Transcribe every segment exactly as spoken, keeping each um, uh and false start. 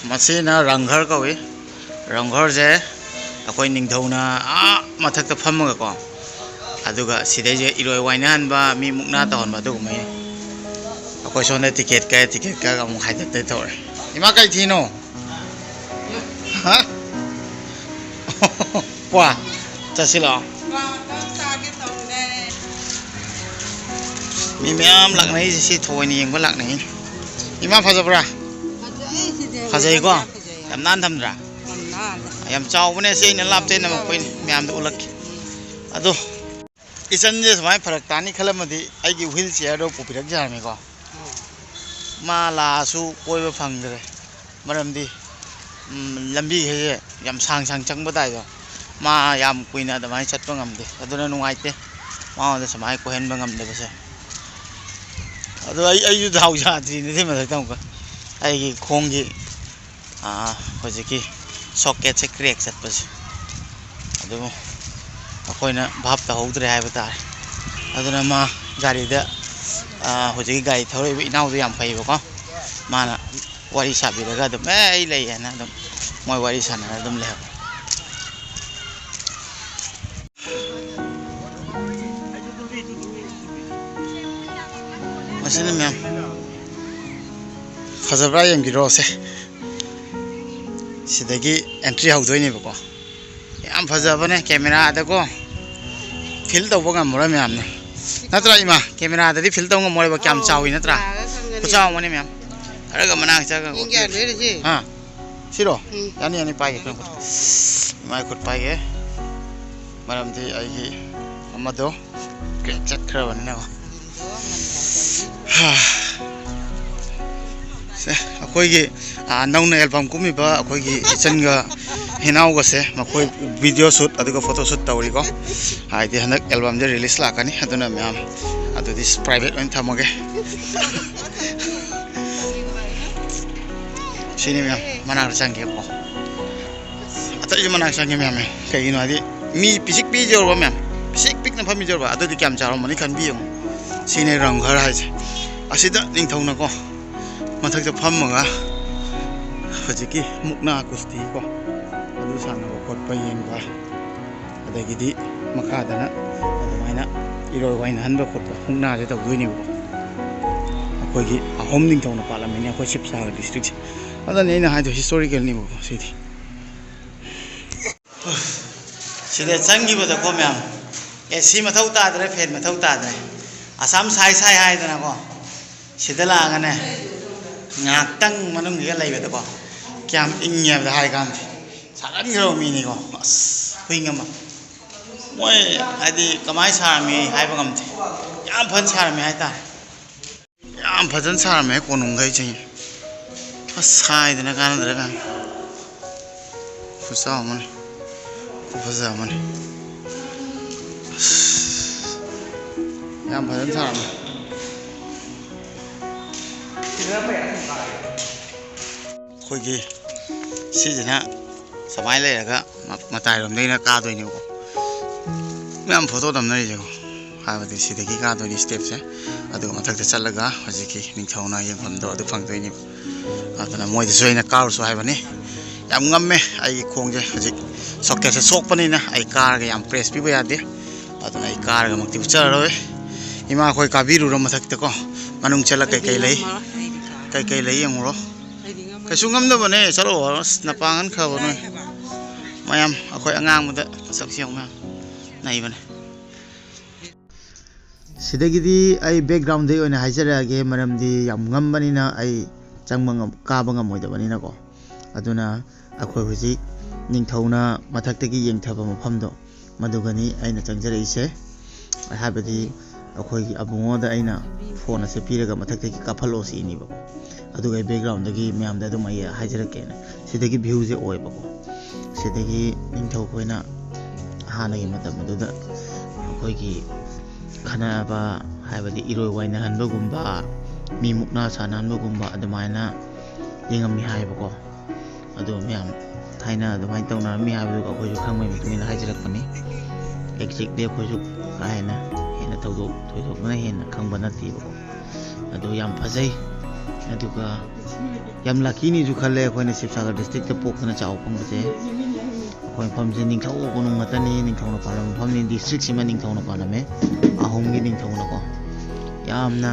ꯃꯁꯤꯅ ꯔꯪꯘꯔ ꯀꯧꯏ꯫ ꯔꯪꯘꯔꯁꯦ ꯑꯩꯈꯣꯏ ꯅꯤꯡꯊꯧꯅ ꯑꯥ ꯃꯊꯛꯇ ꯐꯝꯃꯒꯀꯣ, ꯑꯗꯨꯒ ꯁꯤꯗꯩꯁꯦ ꯏꯔꯣꯏ ꯋꯥꯏꯅꯍꯟꯕ, ꯃꯤ ꯃꯨꯛꯅꯥ ꯇꯧꯍꯟꯕ ꯑꯗꯨꯒꯨꯝꯕꯒꯤ꯫ ꯑꯩꯈꯣꯏ ꯁꯣꯝꯗ ꯇꯤꯀꯦꯠ ꯀꯛꯑꯦ, ꯇꯤꯀꯦꯠ ꯀꯛꯑꯒ ꯑꯃꯨꯛ ꯍꯥꯏꯗꯠꯇꯣꯏ ꯇꯧꯔꯦ꯫ ꯏꯃꯥ, ꯀꯩ ꯊꯤꯅꯣ? ꯍꯥ? ꯀ꯭ꯋꯥ ꯆꯠꯁꯤ ꯂꯥꯛꯑꯣ꯫ ꯃꯤ ꯃꯌꯥꯝ ꯂꯥꯛꯅꯩꯁꯦ, ꯁꯤ ꯊꯑꯣꯏꯅ ꯌꯦꯡꯕ ꯂꯥꯛꯅꯩ꯫ ꯏꯃꯥ, ꯐꯖꯕ꯭ꯔꯥ? ꯐꯖꯩꯀꯣ? ꯌꯥꯝ ꯅꯥꯟ ꯊꯝꯗ꯭ꯔꯥ? ꯌꯥꯝ ꯆꯥꯎꯕꯅꯦ꯫ ꯁꯤ ꯑꯩꯅ ꯂꯥꯞꯇꯩ ꯅꯝꯃꯛꯄꯩꯅꯦ, ꯃꯌꯥꯝꯗ ꯎꯠꯂꯛꯀꯦ꯫ ꯑꯗꯣ ꯏꯆꯟꯁꯦ ꯁꯨꯃꯥꯏꯅ ꯐꯔꯛ ꯇꯥꯅꯤ ꯈꯜꯂꯝꯃꯗꯤ ꯑꯩꯒꯤ ꯋꯤꯜ ꯆꯤꯌꯔꯗꯣ ꯄꯨꯕꯤꯔꯛ ꯌꯥꯔꯝꯃꯤꯀꯣ꯫ ꯃꯥ ꯂꯥꯛꯑꯁꯨ ꯀꯣꯏꯕ ꯐꯪꯗ꯭ꯔꯦ꯫ ꯃꯔꯝꯗꯤ, ꯎꯝ, ꯂꯝꯕꯤꯈꯩꯁꯦ ꯌꯥꯝ ꯁꯥꯡ ꯁꯥꯡ ꯆꯪꯕ ꯇꯥꯏꯗꯣ꯫ ꯃꯥ ꯌꯥꯝ ꯀꯨꯏꯅ ꯑꯗꯨꯃꯥꯏꯅ ꯆꯠꯄ ꯉꯝꯗꯦ꯫ ꯑꯗꯨꯅ ꯅꯨꯡꯉꯥꯏꯇꯦ ꯃꯉꯣꯟꯗ ꯁꯨꯃꯥꯏꯅ ꯀꯣꯏꯍꯟꯕ ꯉꯝꯗꯕꯁꯦ꯫ ꯑꯗꯣ ꯑꯩ, ꯑꯩꯁꯨ ꯗꯥꯎ ꯌꯥꯗ꯭ꯔꯤꯅꯦ ꯑꯗꯨꯏ ꯃꯊꯛꯇ ꯑꯃꯨꯛꯀ꯫ ꯑꯩꯒꯤ ꯈꯣꯡꯒꯤ, ꯑꯥ, ꯍꯧꯖꯤꯛꯀꯤ ꯁꯣꯀꯦꯠꯁꯦ ꯀ꯭ꯔꯦꯛ ꯆꯠꯄꯁꯦ꯫ ꯑꯗꯨꯕꯨ ꯑꯩꯈꯣꯏꯅ ꯚꯥꯞ ꯇꯧꯍꯧꯗ꯭ꯔꯦ ꯍꯥꯏꯕ ꯇꯥꯔꯦ꯫ ꯑꯗꯨꯅ ꯃꯥ ꯒꯥꯔꯤꯗ, ꯑꯥ, ꯍꯧꯖꯤꯛꯀꯤ ꯒꯥꯔꯤ ꯊꯧꯔꯛꯏꯕ ꯏꯅꯥꯎꯗꯣ ꯌꯥꯝ ꯐꯩꯌꯦꯕꯀꯣ꯫ ꯃꯥꯅ ꯋꯥꯔꯤ ꯁꯥꯕꯤꯔꯒ ꯑꯗꯨꯝ, "ꯑꯦ, ꯑꯩ ꯂꯩꯌꯦꯅ" ꯑꯗꯨꯝ ꯃꯣꯏ ꯋꯥꯔꯤ ꯁꯥꯟꯅꯔꯒ ꯑꯗꯨꯝ ꯂꯩꯍꯧꯔꯦ꯫ ꯃꯁꯤꯅ ꯃꯌꯥꯝ ꯐꯖꯕ꯭ꯔꯥ ꯌꯦꯡꯕꯤꯔꯣꯁꯦ꯫ ꯁꯤꯗꯒꯤ ꯑꯦꯟꯇ꯭ꯔꯤ ꯍꯧꯗꯣꯏꯅꯦꯕꯀꯣ꯫ ꯌꯥꯝ ꯐꯖꯕꯅꯦ꯫ ꯀꯦꯃꯦꯔꯥꯗꯀꯣ ꯐꯤꯜ ꯇꯧꯕ ꯉꯝꯃꯔꯣꯏ ꯃꯌꯥꯝꯅ, ꯅꯠꯇ꯭ꯔꯥ ꯏꯃꯥ? ꯀꯦꯃꯦꯔꯥꯗꯗꯤ ꯐꯤꯜ ꯇꯧ ꯉꯝꯃꯔꯣꯏꯕ, ꯀꯌꯥꯝ ꯑꯧ, ꯆꯥꯎꯏ ꯅꯠꯇ꯭ꯔꯥ? ꯂꯥꯛꯑꯒ ꯈꯪꯒꯅꯤ꯫ ꯈꯨꯆꯥꯎ ꯑꯃꯅꯤ ꯃꯌꯥꯝ꯫ ꯈꯔꯒ ꯃꯅꯥꯛ ꯆꯠꯂꯒ ꯌꯦꯡꯒꯦ ꯎꯠꯄꯤꯔꯁꯤ꯫ ꯂꯣꯏꯔꯁꯤ꯫ ꯍꯥ? ꯁꯤꯔꯣ? ꯎꯝ꯫ ꯌꯥꯅꯤ, ꯌꯥꯅꯤ, ꯄꯥꯏꯒꯦ꯫ ꯏꯃꯥꯏ ꯈꯨꯠ ꯄꯥꯏꯒꯦ꯫ ꯃꯔꯝꯗꯤ ꯑꯩꯒꯤ ꯑꯃꯗꯣ ꯀꯩ ꯆꯠꯈ꯭ꯔꯕꯅꯤꯅꯀꯣ꯫ ꯍꯥ꯫ ꯁꯦ, ꯑꯩꯈꯣꯏꯒꯤ, ꯑꯥ, ꯅꯧꯅ ꯑꯦꯜꯕꯝ ꯀꯨꯝꯃꯤꯕ ꯑꯩꯈꯣꯏꯒꯤ ꯏꯆꯟꯒ ꯏꯅꯥꯎꯒꯁꯦ, ꯃꯈꯣꯏ ꯚꯤꯗꯤꯑꯣ ꯁꯨꯠ ꯑꯗꯨꯒ ꯐꯣꯇꯣ ꯁꯨꯠ ꯇꯧꯔꯤꯀꯣ꯫ ꯍꯥꯏꯗꯤ ꯍꯟꯗꯛ ꯑꯦꯜꯕꯝꯁꯦ ꯔꯤꯂꯤꯁ ꯂꯥꯛꯀꯅꯤ꯫ ꯑꯗꯨꯅ ꯃꯌꯥꯝ, ꯑꯗꯨꯗꯤ ꯄ꯭ꯔꯥꯏꯚꯦꯠ ꯑꯣꯏꯅ ꯊꯝꯃꯒꯦ꯫ ꯁꯤꯅꯤ ꯃꯌꯥꯝ, ꯃꯅꯥꯛꯇ ꯆꯪꯒꯦꯀꯣ꯫ ꯑꯇꯩꯁꯨ ꯃꯅꯥꯛ ꯆꯪꯒꯦ ꯃꯌꯥꯝ꯫ ꯀꯩꯒꯤꯅꯣ ꯍꯥꯏꯗꯤ ꯃꯤ ꯄꯤꯁꯤꯛ ꯄꯤꯖꯧꯔꯕ ꯃꯌꯥꯝ, ꯄꯤꯁꯤꯛ ꯄꯤꯛꯅ ꯐꯝꯃꯤꯖꯧꯔꯕ, ꯑꯗꯨꯗꯤ ꯀꯌꯥꯝ ꯆꯥꯎꯔꯝꯃꯅꯤ ꯈꯟꯕꯤꯌꯨ꯫ ꯁꯤꯅꯦ ꯔꯪ ꯘꯔ ꯍꯥꯏꯁꯦ꯫ ꯑꯁꯤꯗ ꯅꯤꯡꯊꯧꯅꯀꯣ ꯃꯊꯛꯇ ꯐꯝꯃꯒ ꯍꯧꯖꯤꯛꯀꯤ ꯃꯨꯛꯅꯥ ꯀꯨꯁꯇꯤ ꯀꯣ, ꯑꯗꯨ ꯁꯥꯟꯅꯕ ꯈꯣꯠꯄ ꯌꯦꯡꯕ, ꯑꯗꯒꯤꯗꯤ ꯃꯈꯥꯗꯅ ꯑꯗꯨꯃꯥꯏꯅ ꯏꯔꯣꯏ ꯋꯥꯏꯅꯍꯟꯕ ꯈꯣꯠꯄ, ꯃꯨꯛꯅꯥꯁꯦ ꯇꯧꯗꯣꯏꯅꯦꯕꯀꯣ꯫ ꯑꯩꯈꯣꯏꯒꯤ ꯑꯍꯣꯝ ꯅꯤꯡꯊꯧꯅ ꯄꯥꯜꯂꯝꯃꯤꯅꯦ ꯑꯩꯈꯣꯏ ꯁꯤꯕꯁꯥꯒꯔ ꯗꯤꯁꯇ꯭ꯔꯤꯛꯁꯦ꯫ ꯑꯗꯨꯅꯤ ꯑꯩꯅ ꯍꯥꯏꯗꯣ, ꯍꯤꯁꯇꯣꯔꯤꯀꯦꯜꯅꯦꯕꯀꯣ ꯁꯤꯗꯤ꯫ ꯁꯤꯗ ꯆꯪꯈꯤꯕꯗꯀꯣ ꯃꯌꯥꯝ, ꯑꯦ ꯁꯤ ꯃꯊꯧ ꯇꯥꯗ꯭ꯔꯦ, ꯐꯦꯟ ꯃꯊꯧ ꯇꯥꯗ꯭ꯔꯦ, ꯑꯁꯥꯝ ꯁꯥꯏ ꯁꯥꯏ ꯍꯥꯏꯗꯅꯀꯣ꯫ ꯁꯤꯗ ꯂꯥꯛꯑꯒꯅꯦ, ꯉꯥꯏꯍꯥꯛꯇꯪ ꯃꯅꯨꯡꯁꯤꯗ ꯂꯩꯕꯗꯀꯣ, ꯀꯌꯥꯝ ꯏꯪꯉꯦ ꯍꯥꯏꯕꯗ ꯍꯥꯏ ꯀꯥꯟꯗꯦ꯫ ꯁꯥꯒꯟꯈ꯭ꯔꯕ ꯃꯤꯅꯤꯀꯣ꯫ ꯑꯁ, ꯍꯨꯏ ꯑꯃ, ꯃꯣꯏ ꯍꯥꯏꯗꯤ ꯀꯃꯥꯏꯅ ꯁꯥꯔꯝꯃꯤ ꯍꯥꯏꯕ ꯉꯝꯗꯦ꯫ ꯌꯥꯝ ꯐꯖꯅ ꯁꯥꯔꯝꯃꯤ ꯍꯥꯏꯇꯥꯔꯦ꯫ ꯌꯥꯝ ꯐꯖꯅ ꯁꯥꯔꯝꯃꯦ ꯀꯣꯅꯨꯡꯈꯩꯁꯦ꯫ ꯑꯁ, ꯍꯥꯏꯗꯅ ꯀꯥꯟꯅꯗ꯭ꯔꯦ ꯀꯥꯟꯅ꯫ ꯈꯨꯠꯁꯥ ꯑꯃꯅꯤ꯫ ꯈꯨꯐꯖ ꯑꯃꯅꯤ꯫ ꯑꯁ, ꯌꯥꯝ ꯐꯖꯅ ꯁꯥꯔꯝꯃꯦ꯫ ꯑꯩꯈꯣꯏꯒꯤ ꯁꯤꯁꯤꯅ ꯁꯨꯃꯥꯏꯅ ꯂꯩꯔꯒ ꯃ-, ꯃꯇꯥꯏꯔꯣꯝꯗꯒꯤꯅ ꯀꯥꯗꯣꯏꯅꯦꯕꯀꯣ꯫ ꯃꯌꯥꯝ ꯐꯣꯇꯣ ꯅꯝꯅꯔꯤꯁꯦꯀꯣ꯫ ꯍꯥꯏꯕꯗꯤ ꯁꯤꯗꯒꯤ ꯀꯥꯗꯣꯏꯅꯤ ꯁ꯭ꯇꯦꯞꯁꯦ꯫ ꯑꯗꯨꯒ ꯃꯊꯛꯇ ꯆꯠꯂꯒ ꯍꯧꯖꯤꯛꯀꯤ ꯅꯤꯡꯊꯧꯅ ꯌꯦꯡꯐꯝꯗꯣ ꯑꯗꯨ ꯐꯪꯗꯣꯏꯅꯦꯕ꯫ ꯑꯗꯨꯅ ꯃꯣꯏꯗꯁꯨ ꯑꯩꯅ ꯀꯥꯔꯨꯁꯨ ꯍꯥꯏꯕꯅꯤ꯫ ꯌꯥꯝ ꯉꯝꯃꯦ ꯑꯩꯒꯤ ꯈꯣꯡꯁꯦ ꯍꯧꯖꯤꯛ, ꯁꯣꯛꯀꯦꯠꯁꯦ ꯁꯣꯛꯄꯅꯤꯅ ꯑꯩ ꯀꯥꯔꯒ ꯌꯥꯝ ꯄ꯭ꯔꯦꯁ ꯄꯤꯕ ꯌꯥꯗꯦ꯫ ꯑꯗꯨꯅ ꯑꯩ ꯀꯥꯔꯒꯃꯛꯇꯤ ꯎꯠꯆꯔꯔꯣꯏ꯫ ꯏꯃꯥ, ꯑꯩꯈꯣꯏ ꯀꯥꯕꯤꯔꯨꯔꯣ ꯃꯊꯛꯇꯀꯣ, ꯃꯅꯨꯡ ꯆꯠꯂ ꯀꯩꯀꯩ ꯂꯩ, ꯀꯩꯀꯩ ꯂꯩ ꯌꯦꯡꯉꯨꯔꯣ꯫ ꯀꯩꯁꯨ ꯉꯝꯗꯕꯅꯦ, ꯆꯠꯂꯣ꯫ ꯑꯁ, ꯅꯄꯥꯡꯒꯜ ꯈꯔꯕ ꯅꯣꯏ꯫ ꯃꯌꯥꯝ, ꯑꯩꯈꯣꯏ ꯑꯉꯥꯡꯕꯗ ꯃꯁꯛꯁꯤ ꯌꯦꯡꯉꯨ ꯃꯌꯥꯝ, ꯅꯩꯕꯅꯦ꯫ ꯁꯤꯗꯒꯤꯗꯤ ꯑꯩ ꯕꯦꯛꯒ꯭ꯔꯥꯎꯟꯗꯩ ꯑꯣꯏꯅ ꯍꯥꯏꯖꯔꯛꯑꯒꯦ, ꯃꯔꯝꯗꯤ ꯌꯥꯝ ꯉꯝꯕꯅꯤꯅ ꯑꯩ ꯆꯪꯕ ꯉꯝ-, ꯀꯥꯕ ꯉꯝꯃꯣꯏꯗꯕꯅꯤꯅꯀꯣ꯫ ꯑꯗꯨꯅ ꯑꯩꯈꯣꯏ ꯍꯧꯖꯤꯛ ꯅꯤꯡꯊꯧꯅ ꯃꯊꯛꯇꯒꯤ ꯌꯦꯡꯊꯕ ꯃꯐꯝꯗꯣ, ꯃꯗꯨꯒꯅꯤ ꯑꯩꯅ ꯆꯪꯖꯔꯛꯏꯁꯦ꯫ ꯍꯥꯏꯕꯗꯤ ꯑꯩꯈꯣꯏꯒꯤ ꯑꯕꯨꯡꯉꯣꯗ ꯑꯩꯅ ꯐꯣꯟ ꯑꯁꯦ ꯄꯤꯔꯒ ꯃꯊꯛꯇꯒꯤ ꯀꯥꯞꯍꯜꯂꯣ ꯁꯤꯅꯦꯕꯀꯣ꯫ ꯑꯗꯨꯒ ꯑꯩ ꯕꯦꯛꯒ꯭ꯔꯥꯎꯟꯗꯒꯤ ꯃꯌꯥꯝꯗ ꯑꯗꯨꯝ ꯑꯩ ꯍꯥꯏꯖꯔꯛꯀꯦꯅ꯫ ꯁꯤꯗꯒꯤ ꯚ꯭ꯌꯨꯁꯦ ꯑꯣꯏꯕꯀꯣ꯫ ꯁꯤꯗꯒꯤ ꯅꯤꯡꯊꯧ ꯈꯣꯏꯅ ꯍꯥꯟꯅꯒꯤ ꯃꯇꯝ ꯑꯗꯨꯗ ꯑꯩꯈꯣꯏꯒꯤ ꯈꯠꯅꯕ, ꯍꯥꯏꯕꯗꯤ ꯏꯔꯣꯏ ꯋꯥꯏꯅꯍꯟꯕꯒꯨꯝꯕ, ꯃꯤ ꯃꯨꯛꯅꯥ ꯁꯥꯟꯅꯍꯟꯕꯒꯨꯝꯕ ꯑꯗꯨꯃꯥꯏꯅ ꯌꯦꯡꯉꯝꯃꯤ ꯍꯥꯏꯌꯦꯕꯀꯣ꯫ ꯑꯗꯣ ꯃꯌꯥꯝ ꯊꯥꯏꯅ ꯑꯗꯨꯃꯥꯏꯅ ꯇꯧꯅꯔꯝꯃꯤ ꯍꯥꯏꯕꯗꯨꯒ ꯑꯩꯈꯣꯏꯁꯨ ꯈꯪꯕꯒꯤ ꯃꯇꯨꯡ ꯏꯟꯅ ꯍꯥꯏꯖꯔꯛꯄꯅꯤ꯫ ꯑꯦꯛꯖꯦꯛꯂꯤ ꯑꯩꯈꯣꯏꯁꯨ ꯀꯥ ꯍꯦꯟꯅ, ꯍꯦꯟꯅ ꯊꯧꯗꯣꯛ ꯊꯣꯏꯗꯣꯛꯅ ꯍꯦꯟꯅ ꯈꯪꯕ ꯅꯠꯇꯦꯕꯀꯣ꯫ ꯑꯗꯣ ꯌꯥꯝ ꯐꯖꯩ꯫ ꯑꯗꯨꯒ ꯌꯥꯝ ꯂꯛꯀꯤꯅꯤꯁꯨ ꯈꯜꯂꯦ ꯑꯩꯈꯣꯏꯅ ꯁꯤꯕꯁꯥꯒꯔ ꯗꯤꯁꯇ꯭ꯔꯤꯛꯇ ꯄꯣꯛꯇꯅ ꯆꯥꯎꯕ ꯐꯪꯕꯁꯦ꯫ ꯑꯩꯈꯣꯏ ꯃꯐꯝꯁꯦ ꯅꯤꯡꯊꯧ ꯀꯣꯅꯨꯡ ꯉꯥꯛꯇꯅꯤ, ꯅꯤꯡꯊꯧꯅ ꯄꯥꯜꯂꯝꯕ ꯃꯐꯝꯅꯤ, ꯗꯤꯁꯇ꯭ꯔꯤꯛꯁꯤꯃ ꯅꯤꯡꯊꯧꯅ ꯄꯥꯜꯂꯝꯃꯦ꯫ ꯑꯍꯨꯝꯒꯤ ꯅꯤꯡꯊꯧꯅꯀꯣ ꯌꯥꯝꯅ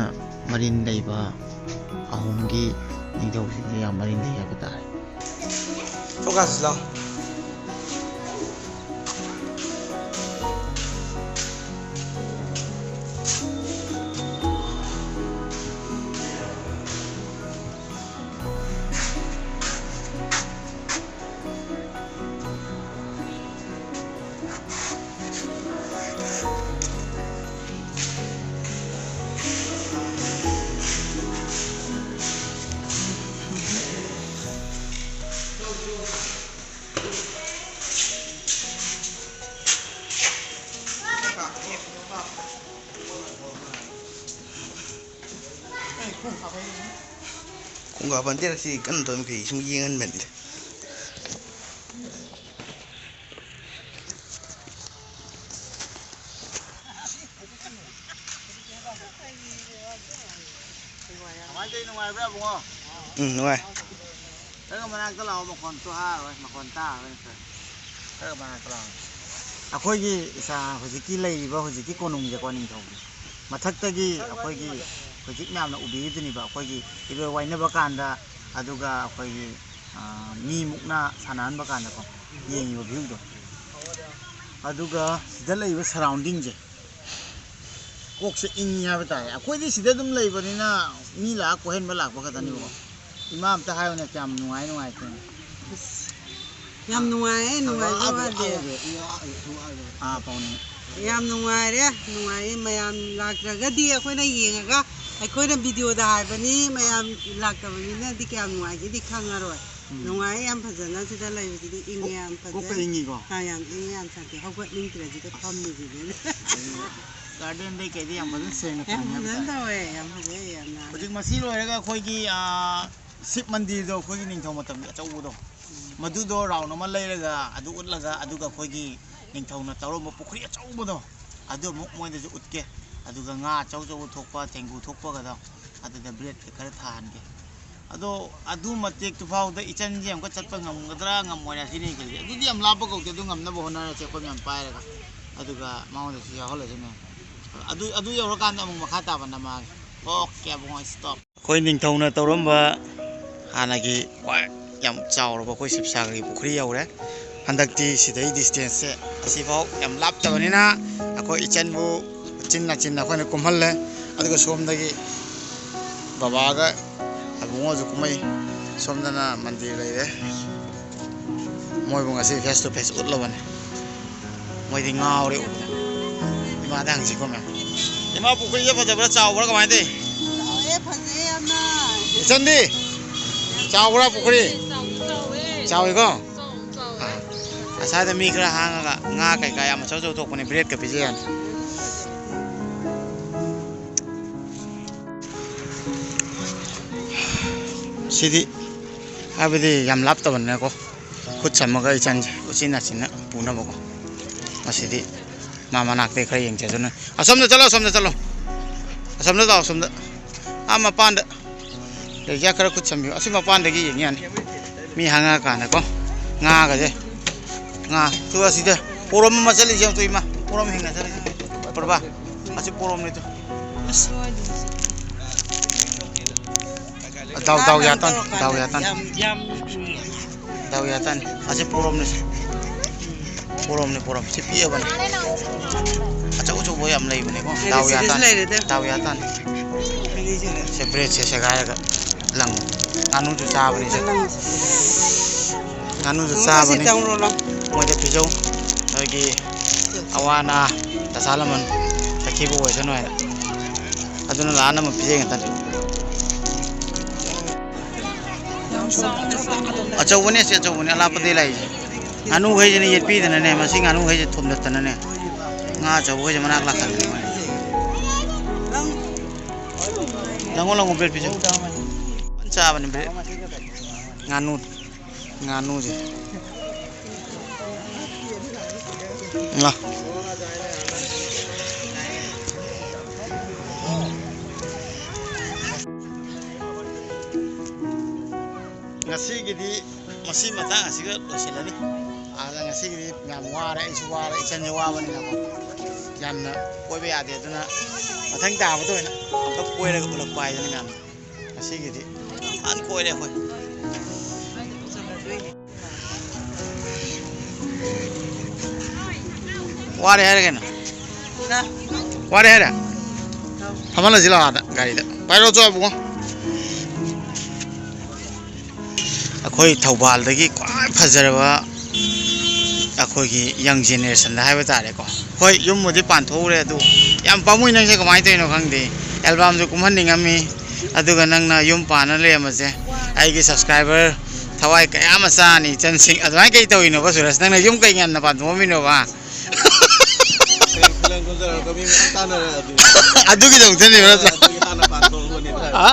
ꯃꯔꯤꯟ ꯂꯩꯕ, ꯑꯍꯨꯝꯒꯤ ꯅꯤꯡꯊꯧꯁꯤꯡꯁꯦ ꯌꯥꯝ ꯃꯔꯤꯟ ꯂꯩ ꯍꯥꯏꯕ ꯇꯥꯔꯦ꯫ ꯊꯣꯛꯈꯥꯁꯤ ꯂꯥꯎ꯫ ꯈꯣꯡꯒꯥ ꯄꯟꯇꯦꯔ ꯁꯤ ꯀꯟꯅ ꯇꯧꯔꯤ ꯃꯈꯩ ꯁꯨꯝ ꯌꯦꯡꯍꯟꯕꯅꯤꯗ꯫ ꯀꯃꯥꯏꯅ ꯇꯧꯔꯤ, ꯅꯨꯡꯉꯥꯏꯕ꯭ꯔꯥ, ꯏꯕꯨꯡꯉꯣ? ꯎꯝ, ꯅꯨꯡꯉꯥꯏ꯫ ꯅꯪ ꯃꯅꯥꯛꯇ ꯂꯥꯛꯑꯣ, ꯃꯈꯣꯟ ꯇꯥꯔꯔꯣꯏ, ꯃꯈꯣꯟ ꯇꯥꯔꯔꯣꯏ ꯅꯠꯇ꯭ꯔ? ꯈꯔ ꯃꯅꯥꯛꯇ ꯂꯥꯛꯑꯣ꯫ ꯑꯩꯈꯣꯏꯒꯤ ꯏꯁꯥ ꯍꯧꯖꯤꯛꯀꯤ ꯂꯩꯔꯤꯕ ꯍꯧꯖꯤꯛꯀꯤ ꯀꯣꯅꯨꯡꯁꯦꯀꯣ, ꯅꯤꯡꯊꯧꯒꯤ ꯃꯊꯛꯇꯒꯤ ꯑꯩꯈꯣꯏꯒꯤ ꯍꯧꯖꯤꯛ ꯃꯌꯥꯝꯅ ꯎꯕꯤꯔꯤꯗꯨꯅꯦꯕ, ꯑꯩꯈꯣꯏꯒꯤ ꯏꯔꯣꯏ ꯋꯥꯏꯅꯕ ꯀꯥꯟꯗ, ꯑꯗꯨꯒ ꯑꯩꯈꯣꯏꯒꯤ, ꯑ, ꯃꯤ ꯃꯨꯛꯅꯥ ꯁꯥꯟꯅꯍꯟꯕ ꯀꯥꯟꯗꯀꯣ, ꯌꯦꯡꯉꯤꯕ ꯚ꯭ꯌꯨꯗꯣ꯫ ꯑꯗꯨꯒ ꯁꯤꯗ ꯂꯩꯔꯤꯕ ꯁꯔꯥꯎꯟꯗꯤꯡꯁꯦ ꯀꯣꯛꯁꯦ ꯏꯪꯉꯤ ꯍꯥꯏꯕ ꯇꯥꯔꯦ꯫ ꯑꯩꯈꯣꯏꯗꯤ ꯁꯤꯗ ꯑꯗꯨꯝ ꯂꯩꯕꯅꯤꯅ ꯃꯤ ꯂꯥꯛꯑ ꯀꯣꯏꯍꯟꯕ ꯂꯥꯛꯄ ꯈꯛꯇꯅꯤꯀꯣ꯫ ꯏꯃꯥ ꯑꯝꯇ ꯍꯥꯏꯌꯨꯅꯦ, ꯀꯌꯥꯝ ꯅꯨꯡꯉꯥꯏ, ꯅꯨꯡꯉꯥꯏꯇꯦ꯫ ꯌꯥꯝ ꯅꯨꯡꯉꯥꯏꯌꯦ, ꯅꯨꯡꯉꯥꯏꯕ ꯋꯥꯗꯦ꯫ ꯑꯥ, ꯄꯥꯎꯅꯤ꯫ ꯌꯥꯝ ꯅꯨꯡꯉꯥꯏꯔꯦ, ꯅꯨꯡꯉꯥꯏꯌꯦ꯫ ꯃꯌꯥꯝ ꯂꯥꯛꯇ꯭ꯔꯒꯗꯤ ꯑꯩꯈꯣꯏꯅ ꯌꯦꯡꯉꯒ, ꯑꯩꯈꯣꯏꯅ ꯚꯤꯗꯤꯑꯣꯗ ꯍꯥꯏꯕꯅꯤ, ꯃꯌꯥꯝ ꯂꯥꯛꯇꯕ ꯃꯤꯅꯗꯤ ꯀꯌꯥꯝ ꯅꯨꯡꯉꯥꯏꯒꯦꯗꯤ ꯈꯪꯉꯔꯣꯏ꯫ ꯎꯝ꯫ ꯅꯨꯡꯉꯥꯏꯌꯦ ꯌꯥꯝ ꯐꯖꯅ, ꯁꯤꯗ ꯂꯩꯕꯁꯤꯗꯤ ꯏꯪꯉꯦ ꯌꯥꯝ ꯐꯖꯩ꯫ ꯀꯣꯛꯀ ꯏꯪꯉꯤꯀꯣ? ꯑꯥ, ꯌꯥꯝ ꯏꯪꯉꯦ, ꯌꯥꯝ ꯁꯥꯟꯇꯤ꯫ ꯍꯧꯒꯠꯅꯤꯡꯗ꯭ꯔꯦ ꯁꯤꯗ ꯐꯝꯃꯤꯁꯤꯗꯤ꯫ ꯒꯥꯔꯗꯦꯟꯗꯩ ꯀꯩꯗꯩ ꯌꯥꯝ ꯐꯖꯅ ꯁꯦꯡꯅ ꯌꯥꯝ ꯊꯝꯃꯦ ꯍꯥꯏꯕ ꯐꯖꯅ ꯇꯥꯔꯦ꯫ ꯇꯧꯋꯦ, ꯌꯥꯝ ꯐꯖꯩ, ꯌꯥꯝ ꯅꯥꯜꯂꯦ꯫ ꯍꯧꯖꯤꯛ ꯃꯁꯤ ꯂꯣꯏꯔꯒ ꯑꯩꯈꯣꯏꯒꯤ, ꯑꯥ, ꯁꯤꯕ ꯃꯟꯗꯤꯔꯗꯣ, ꯑꯩꯈꯣꯏꯒꯤ ꯅꯤꯡꯊꯧ ꯃꯇꯝꯒꯤ ꯑꯆꯧꯕꯗꯣ, ꯎꯝ꯫ ꯃꯗꯨꯗꯣ ꯔꯥꯎꯟ ꯑꯃ ꯂꯩꯔꯒ, ꯑꯗꯨ ꯎꯠꯂꯒ, ꯑꯗꯨꯒ ꯑꯩꯈꯣꯏꯒꯤ ꯅꯤꯡꯊꯧꯅ ꯇꯧꯔꯝꯕ ꯄꯨꯈ꯭ꯔꯤ ꯑꯆꯧꯕꯗꯣ, ꯑꯗꯨ ꯑꯃꯨꯛ ꯃꯣꯏꯗꯁꯨ ꯎꯠꯀꯦ꯫ ꯑꯗꯨꯒ ꯉꯥ ꯑꯆꯧ ꯑꯆꯧꯕ ꯊꯣꯛꯄ, ꯊꯦꯡꯒꯨ ꯊꯣꯛꯄꯒꯗꯣ, ꯑꯗꯨꯗ ꯕ꯭ꯔꯦꯗꯀ ꯈꯔ ꯊꯥꯍꯟꯒꯦ꯫ ꯑꯗꯣ ꯑꯗꯨ ꯃꯇꯦꯛꯇꯨ ꯐꯥꯎꯗ ꯏꯆꯟꯁꯦ ꯑꯃꯨꯛꯀ ꯆꯠꯄ ꯉꯝꯒꯗ꯭ꯔꯥ ꯉꯝꯃꯣꯏꯔꯥ ꯁꯤꯅꯤ ꯑꯩ ꯈꯜꯂꯤꯁꯦ꯫ ꯑꯗꯨꯗꯤ ꯌꯥꯝ ꯂꯥꯞꯄ ꯀꯧꯗꯦ, ꯑꯗꯨ ꯉꯝꯅꯕ ꯍꯣꯠꯅꯔꯁꯦ ꯑꯩꯈꯣꯏ ꯃꯌꯥꯝ ꯄꯥꯏꯔꯒ꯫ ꯑꯗꯨꯒ ꯃꯉꯣꯟꯗꯁꯨ ꯌꯥꯎꯍꯜꯂꯁꯤ ꯃꯌꯥꯝ꯫ ꯑꯗꯨ, ꯑꯗꯨ ꯌꯧꯔꯀꯥꯟꯗ ꯑꯃꯨꯛ ꯃꯈꯥ ꯇꯥꯕ ꯅꯝꯃꯛꯑꯒꯦ꯫ ꯑꯣꯀꯦ ꯑꯕꯨꯡꯉꯣ, ꯁ꯭ꯇꯣꯞ꯫ ꯑꯩꯈꯣꯏ ꯅꯤꯡꯊꯧꯅ ꯇꯧꯔꯝꯕ ꯍꯥꯟꯅꯒꯤ ꯈ꯭ꯋꯥꯏ ꯌꯥꯝ ꯆꯥꯎꯔꯕ ꯑꯩꯈꯣꯏ ꯁꯤꯕꯁꯥꯒꯔꯒꯤ ꯄꯨꯈ꯭ꯔꯤ ꯌꯧꯔꯦ꯫ ꯍꯟꯗꯛꯇꯤ ꯁꯤꯗꯩ ꯗꯤꯁꯇꯦꯟꯁꯁꯦ ꯑꯁꯤꯐꯥꯎ ꯌꯥꯝ ꯂꯥꯞꯇꯕꯅꯤꯅ ꯑꯩꯈꯣꯏ ꯏꯆꯟꯕꯨ ꯎꯆꯤꯟ ꯅꯥꯆꯤꯟꯅ ꯑꯩꯈꯣꯏꯅ ꯀꯨꯝꯍꯜꯂꯦ꯫ ꯑꯗꯨꯒ ꯁꯣꯝꯗꯒꯤ ꯕꯕꯥꯒ ꯑꯕꯨꯡꯉꯣꯁꯨ ꯀꯨꯝꯃꯛꯏ꯫ ꯁꯣꯝꯗꯅ ꯃꯟꯗꯤꯔ ꯂꯩꯔꯦ꯫ ꯃꯣꯏꯕꯨ ꯉꯁꯤ ꯐꯦꯁ ꯇꯨ ꯐꯦꯁ ꯎꯠꯂꯕꯅꯤ꯫ ꯃꯣꯏꯗꯤ ꯉꯥꯎꯔꯦ ꯎꯕꯗ꯫ ꯏꯃꯥꯗ ꯍꯪꯁꯤꯀꯣ ꯃꯌꯥꯝ꯫ ꯏꯃꯥ, ꯄꯨꯈ꯭ꯔꯤꯁꯦ ꯐꯖꯕ꯭ꯔꯥ, ꯆꯥꯎꯕ꯭ꯔꯥ, ꯀꯃꯥꯏꯅ ꯇꯧꯏ? ꯆꯥꯎꯋꯦ, ꯐꯖꯩ ꯌꯥꯝꯅ꯫ ꯏꯆꯟꯗꯤ? ꯆꯥꯎꯕ꯭ꯔꯥ ꯄꯨꯈ꯭ꯔꯤ? ꯆꯥꯎꯁꯨ ꯆꯥꯎꯋꯦ꯫ ꯆꯥꯎꯋꯤꯀꯣ? ꯆꯥꯎꯁꯨ ꯆꯥꯎꯋꯦ꯫ ꯑꯥ꯫ ꯑꯁ꯭ꯋꯥꯏꯗ ꯃꯤ ꯈꯔ ꯍꯥꯡꯉꯒ ꯉꯥ ꯀꯩꯀꯥ ꯌꯥꯝ ꯑꯆꯧ ꯑꯆꯧ ꯊꯣꯛꯄꯅꯦ, ꯕ꯭ꯔꯦꯗꯀ ꯄꯤꯖ ꯌꯥꯅꯤ꯫ ꯁꯤꯗꯤ ꯍꯥꯏꯕꯗꯤ ꯌꯥꯝ ꯂꯥꯞꯇꯕꯅꯤꯅꯀꯣ, ꯈꯨꯠ ꯁꯝꯃꯒ ꯏꯆꯟꯁꯦ ꯎꯆꯤꯟ ꯅꯥꯆꯤꯟꯅ ꯄꯨꯅꯕꯀꯣ꯫ ꯉꯁꯤꯗꯤ ꯃꯥ ꯃꯅꯥꯛꯇꯩ ꯈꯔ ꯌꯦꯡꯖꯗꯨꯅ꯫ ꯑꯁꯣꯝꯗ ꯆꯠꯂꯣ, ꯑꯁꯣꯝꯗ ꯆꯠꯂꯣ꯫ ꯑꯁꯣꯝꯗ ꯂꯥꯛꯑꯣ, ꯑꯁꯣꯝꯗ꯫ ꯑꯥ ꯃꯄꯥꯟꯗ꯫ ꯂꯩꯖꯥ ꯈꯔ ꯈꯨꯠ ꯁꯝꯕꯤꯌꯨ꯫ ꯑꯁꯤ ꯃꯄꯥꯟꯗꯒꯤ ꯌꯦꯡ ꯌꯥꯅꯤ꯫ ꯃꯤ ꯍꯥꯡꯉꯛꯑꯀꯥꯟꯗꯀꯣ꯫ ꯉꯥꯒꯁꯦ꯫ ꯉꯥ꯫ ꯇꯨ ꯑꯁꯤꯗ ꯄꯣꯔꯣꯝ ꯑꯃ ꯆꯠꯂꯤꯁꯦ ꯌꯦꯡꯉꯨ ꯇꯨ ꯏꯃꯥ꯫ ꯄꯣꯔꯣꯝ ꯍꯤꯡꯅ ꯆꯠꯂꯤꯁꯦ꯫ ꯄ꯭ꯔꯚꯥ꯫ ꯑꯁꯤ ꯄꯣꯔꯣꯝꯅꯤ ꯇꯨ꯫ ꯑꯁ꯫ ꯗꯥꯎ, ꯗꯥꯎ ꯌꯥꯇꯟ, ꯗꯥꯎ ꯌꯥꯇꯟ꯫ ꯌꯥꯝ, ꯌꯥꯝ ꯗꯥꯎ ꯌꯥꯇꯟ꯫ ꯑꯁꯤ ꯄꯣꯔꯣꯝꯅꯤ ꯁꯦ꯫ ꯄꯣꯔꯣꯝꯅꯤ, ꯄꯣꯔꯣꯝ꯫ ꯁꯤ ꯄꯤꯛꯑꯕꯅꯤ꯫ ꯑꯆꯧ ꯑꯆꯧꯕ ꯌꯥꯝ ꯂꯩꯕꯅꯦꯀꯣ꯫ ꯗꯥꯎ ꯁꯤꯗꯁꯨ ꯌꯥꯇꯟ꯫ ꯂꯩꯔꯦꯗ꯫ ꯗꯥꯎ ꯌꯥꯇꯟ꯫ ꯁꯦ ꯕ꯭ꯔꯦꯗꯁꯦ ꯁꯦꯒꯥꯏꯔꯒ ꯂꯪꯉꯨ꯫ ꯉꯥꯅꯨꯁꯨ ꯆꯥꯕꯅꯤ ꯁꯦ꯫ ꯉꯥꯅꯨꯁꯨ ꯉꯥꯅꯨ ꯆꯥꯕꯅꯤ꯫ ꯈꯔꯁꯤ ꯇꯧꯔꯣ ꯂꯥꯎ꯫ ꯃꯣꯏꯗ ꯄꯤꯖꯧ꯫ ꯅꯣꯏꯒꯤ ꯑꯋꯥ ꯑꯅꯥ, ꯗꯁꯥ ꯂꯃꯟ ꯆꯠꯈꯤꯕ ꯑꯣꯏꯁꯅꯨ ꯍꯥꯏꯅ꯫ ꯑꯗꯨꯅ ꯂꯥꯛꯑ ꯑꯃ ꯄꯤꯖꯩ ꯉꯥꯛꯇꯅꯤ꯫ ꯑꯆꯧꯕꯅꯦ, ꯑꯁꯤ ꯑꯆꯧꯕꯅꯦ, ꯑꯂꯥꯞꯄꯗꯒꯤ ꯂꯥꯛꯏꯁꯦ꯫ ꯉꯥꯅꯨꯈꯩꯁꯤꯅ ꯌꯦꯠꯄꯤꯗꯅꯅꯦ, ꯃꯁꯤ ꯉꯥꯅꯨꯈꯩꯁꯦ ꯊꯣꯝꯗꯠꯇꯅꯅꯦ, ꯉꯥ ꯑꯆꯧꯕꯈꯩꯁꯦ ꯃꯅꯥꯛ ꯂꯥꯛꯍꯟꯕꯅꯦ ꯃꯣꯏꯅ꯫ ꯂꯪꯉꯣ, ꯂꯪꯉꯣ, ꯕ꯭ꯔꯦꯗ ꯄꯤꯖꯧ꯫ ꯐꯖꯅ ꯆꯥꯕꯅꯦ ꯕ꯭ꯔꯦꯗ꯫ ꯉꯥꯅꯨ, ꯉꯥꯅꯨꯁꯦ꯫ ꯉꯥ꯫ ꯁꯤꯒꯤꯗꯤ ꯃꯁꯤ ꯃꯇꯥꯡ ꯑꯁꯤꯒ ꯂꯣꯏꯁꯤꯜꯂꯅꯤ꯫ ꯑꯗ ꯉꯁꯤꯒꯤꯗꯤ ꯌꯥꯝ ꯋꯥꯔꯦ, ꯑꯩꯁꯨ ꯋꯥꯔꯦ, ꯏꯆꯟꯁꯨ ꯋꯥꯕꯅꯤꯅꯀꯣ꯫ ꯌꯥꯝꯅ ꯀꯣꯏꯕ ꯌꯥꯗꯦ, ꯑꯗꯨꯅ ꯃꯊꯪ ꯇꯥꯕꯗ ꯑꯣꯏꯅ ꯑꯝꯇ ꯀꯣꯏꯔꯒ ꯎꯠꯂꯛꯄ ꯍꯥꯏꯗꯨꯅꯤ ꯃꯌꯥꯝꯗ꯫ ꯉꯁꯤꯒꯤꯗꯤ ꯐꯖꯅ ꯀꯣꯏꯔꯦ ꯑꯩꯈꯣꯏ꯫ ꯋꯥꯔꯦ ꯍꯥꯏꯔꯦ ꯀꯩꯅꯣ? ꯋꯥꯔꯦ ꯍꯥꯏꯔꯦ? ꯐꯝꯍꯜꯂꯁꯤ ꯂꯥꯛꯑꯣ ꯑꯥꯗ ꯒꯥꯔꯤꯗ꯫ ꯄꯥꯏꯔꯣ ꯆꯣ ꯏꯕꯨꯡꯉꯣ꯫ ꯑꯩꯈꯣꯏ ꯊꯧꯕꯥꯜꯗꯒꯤ ꯈ꯭ꯋꯥꯏ ꯐꯖꯔꯕ ꯑꯩꯈꯣꯏꯒꯤ ꯌꯪ ꯖꯦꯅꯦꯔꯦꯁꯟꯗ ꯍꯥꯏꯕ ꯇꯥꯔꯦꯀꯣ꯫ ꯍꯣꯏ, ꯌꯨꯝꯕꯨꯗꯤ ꯄꯥꯟꯊꯣꯛꯎꯔꯦ, ꯑꯗꯨ ꯌꯥꯝ ꯄꯥꯝꯃꯨꯏ꯫ ꯅꯪꯁꯦ ꯀꯃꯥꯏꯅ ꯇꯧꯔꯤꯅꯣ ꯈꯪꯗꯦ꯫ ꯑꯦꯜꯕꯝꯁꯨ ꯀꯨꯝꯍꯟꯅꯤꯡꯉꯝꯃꯤ, ꯑꯗꯨꯒ ꯅꯪꯅ ꯌꯨꯝ ꯄꯥꯟꯅ ꯂꯩꯔꯝꯕꯁꯦ ꯑꯩꯒꯤ ꯁꯕꯁꯀ꯭ꯔꯥꯏꯕꯔ ꯊꯋꯥꯏ ꯀꯌꯥ ꯑꯃ ꯆꯥꯅꯤ, ꯏꯆꯟꯁꯤꯡ꯫ ꯑꯗꯨꯃꯥꯏꯅ ꯀꯩ ꯇꯧꯔꯤꯅꯣꯕ ꯁꯨꯔꯖ? ꯅꯪꯅ ꯌꯨꯝ ꯀꯩ ꯉꯟꯅ ꯄꯥꯟꯊꯣꯛꯑꯝꯃꯤꯅꯣꯕ? ꯍꯌꯦꯡ ꯐꯤꯂꯝ ꯀꯨꯝꯖꯔꯒ ꯃꯤ ꯃꯌꯥꯝ ꯇꯥꯟꯅꯔꯛꯑꯗꯤ꯫ ꯑꯗꯨꯒꯤꯗꯃꯛꯇꯅꯦꯕ ꯅꯠꯇ꯭ꯔꯥ? ꯑꯗꯨꯒꯤ ꯍꯥꯟꯅ ꯄꯥꯟꯊꯣꯛꯍꯧꯕꯅꯤꯗ꯫ ꯍꯥ?